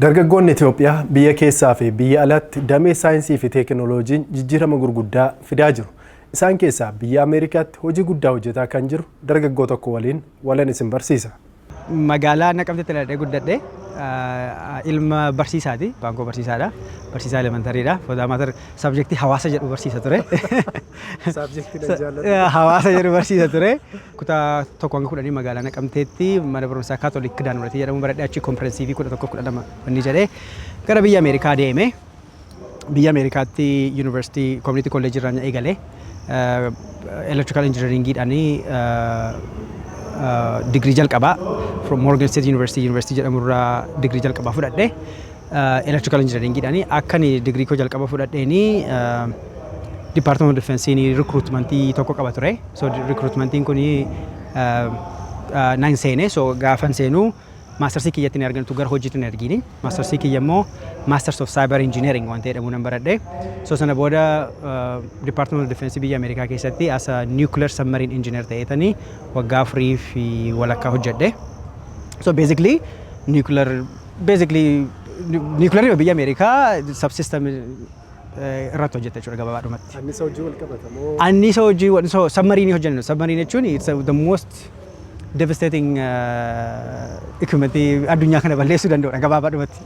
Dargaggoonni Itoophiyaa biyya keessaa fi biyya alatti damee saayinsii fi teekinooloojiin jijjiirama gurguddaa fidaa jiru. Isaan keessaa biyya Ameerikaatti hojii guddaa hojjetaa kan jiru dargaggoo tokko waliin walan isin barsiisa. Magaalaa Naqamteetti dhaladhee guddadhe. Ilma barsiisaati. Abbaan koo barsiisaadha. Barsiisaa elementarydha. For that matter, subjectii hawaasa jedhu barsiisa ture. Hawaasa jedhu barsiisa ture. Kutaa 1 hanga 10 magaalaa Naqamteetti mana barumsaa Kaatolik Kidaan Muratii jedhamu baradhee, achi comprehensive 11, 12 wanni jedhee gara biyya Ameerikaa deeme. Biyya Ameerikaatti yuunivarsiitii community college irraa eegalee electrical engineeringiidhaan digirii jalqabaa from Morgan State University jedhamurraa digirii jalqabaa fudhadhe. Electrical engineeringiidhaan akka ani digirii koo jalqaba fudhadheeni Department of Defense recruitmentii tokko qaba ture. So recruitmentiin kun nan seene. So gaafan seenuu mastersii kiyyatti ni argamtu, gara hojiitti ni argini. Mastersii kiyya immoo Masters of Cyber Engineering waan ta'e jedhamu nan baradhe. So sana booda Department of Defense biyya Ameerikaa keessatti as a nuclear submarine engineer ta'eetanii waggaa 4.5 hojjedhe. So basically nuclear, basically nuclear biyya Ameerikaa subsystem irratti hojjette jechuudha gabaabadhumatti. Annisa hojii wal qabata moo? Annisa hojii, so submarine hojjennu. Submarine jechuun it's the most devastating equipment addunyaa kana balleessuu danda'udha gabaabadhumatti.